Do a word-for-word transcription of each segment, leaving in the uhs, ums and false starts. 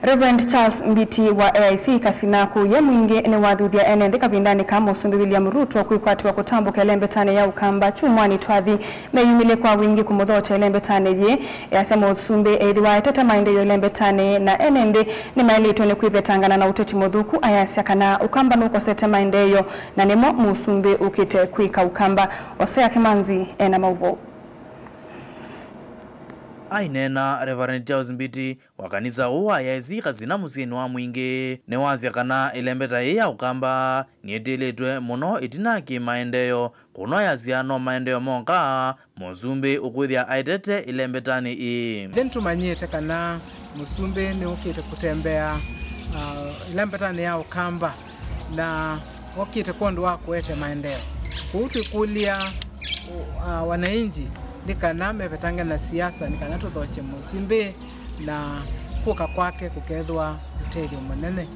Reverend Charles Mbiti wa A I C Kasina kũya mwingĩ nĩwathuthya ene nthĩ kavindanĩ ka Mũsumbĩ William Ruto kwĩkwatĩwa kũtambũka ĩlembetanĩ ya Ũkamba kyumwanĩ twathi meyumĩlye kwa wingĩ kũmũthokya ĩlembetanĩ yĩĩ. Easya Mũsumbĩ ethĩwa etete maendeeo ĩlembetanĩ na ene nthĩ nĩmaĩlĩtwe nĩ kwĩvetangana na ũteti mũthũku, ayasya kana Ũkamba nũkosete maendeeo na nĩmo Mũsumbĩ ũkĩte kwĩka Ũkamba. Osea Kĩmanzi ena maũvoo. Aineena, Reverend Charles Mbiti wa kanisa ũũ wa A I C Kasina mũsyĩnĩ wa Mwingĩ nĩwasya kana ĩlembeta yĩĩ ya Ũkamba nĩĩtĩlĩtwe mũno ĩtina kĩ-maendeeo, kũno ayasya no maendeeo moka Mũsumbĩ ũkwĩthĩa aetete ĩlembetanĩ ĩĩ. Ĩndĩ nĩtũmanyĩte kana Mũsumbĩ nĩũkĩte kũtembea, ah, ĩlembetanĩ ya Ũkamba na okĩte kwondũ wa kũete maendeeo. Kwoou twĩkũlya, uh, wananchi nĩ kana mevetange na siasa, nĩ kana tũthokye Mũsumbĩ na kũka kwake kũkethwa ũtethyo mũnene.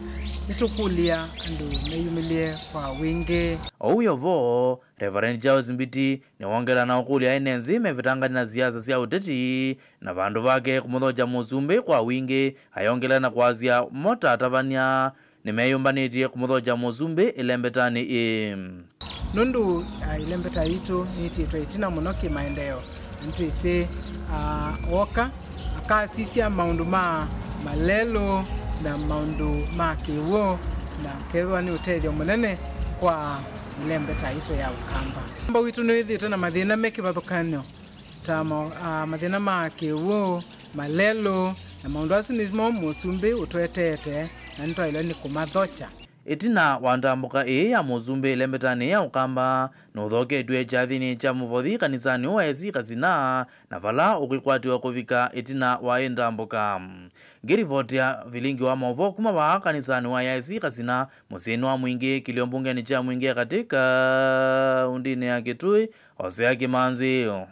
Nĩtũkũlya andũ meyumĩlye kwa wingĩ. Ou wĩ o vo, Reverend Charles Mbiti nĩwongela na ũkũlya ene nthĩ mevetangane na siasa sya ũteti, na vandũ vake kũmũthokya Mũsumbĩ kwa wingĩ, ayongela na kwasya mo ta atavany'a nĩmeyũmbanĩtye kũmũthokya Mũsumbĩ ĩlembetanĩ ĩĩ. Nũndũ, ah, ĩlembeta yitũ nĩtĩtwe ĩtina mũno kĩ-maendeeo, na nĩtwĩsĩ, ah, ooka akasisya maũndũ ma malelũ na maũndũ ma kĩw'ũ, na kethĩwa nĩ ũtethyo mũnene kwa ĩlembeta yitũ ya Ũkamba. Ũkamba witũ nĩwĩthĩĩtwe na mathĩna me kĩvathũkany'o ta ma-, ah, mathĩna ma kĩw'ũ, malelũ, na maũndũ asu nĩmo Mũsumbĩ ũtũeteete, na nĩtwaĩlwe nĩ kũmathokya. Ĩtina wa ndambũka ĩĩ ya Mũsumbĩ ĩlembetanĩ ya Ũkamba, nũthoketw'e kyathĩnĩ kya mũvothi kanisanĩ wa A I C Kasina, na vala ũkwĩkwatĩwa kũvika ĩtina wa ĩ ndambũka. Ngĩlivotia vilingi wa maũvoo kuma vaa kanisanĩ wa A I C Kasina, mũsyĩnĩ wa Mwingĩ, kĩlio mbungenĩ kya Mwingĩ ya Katĩ, kaũndĩnĩ ya Kitui, Osea Kĩmanzi.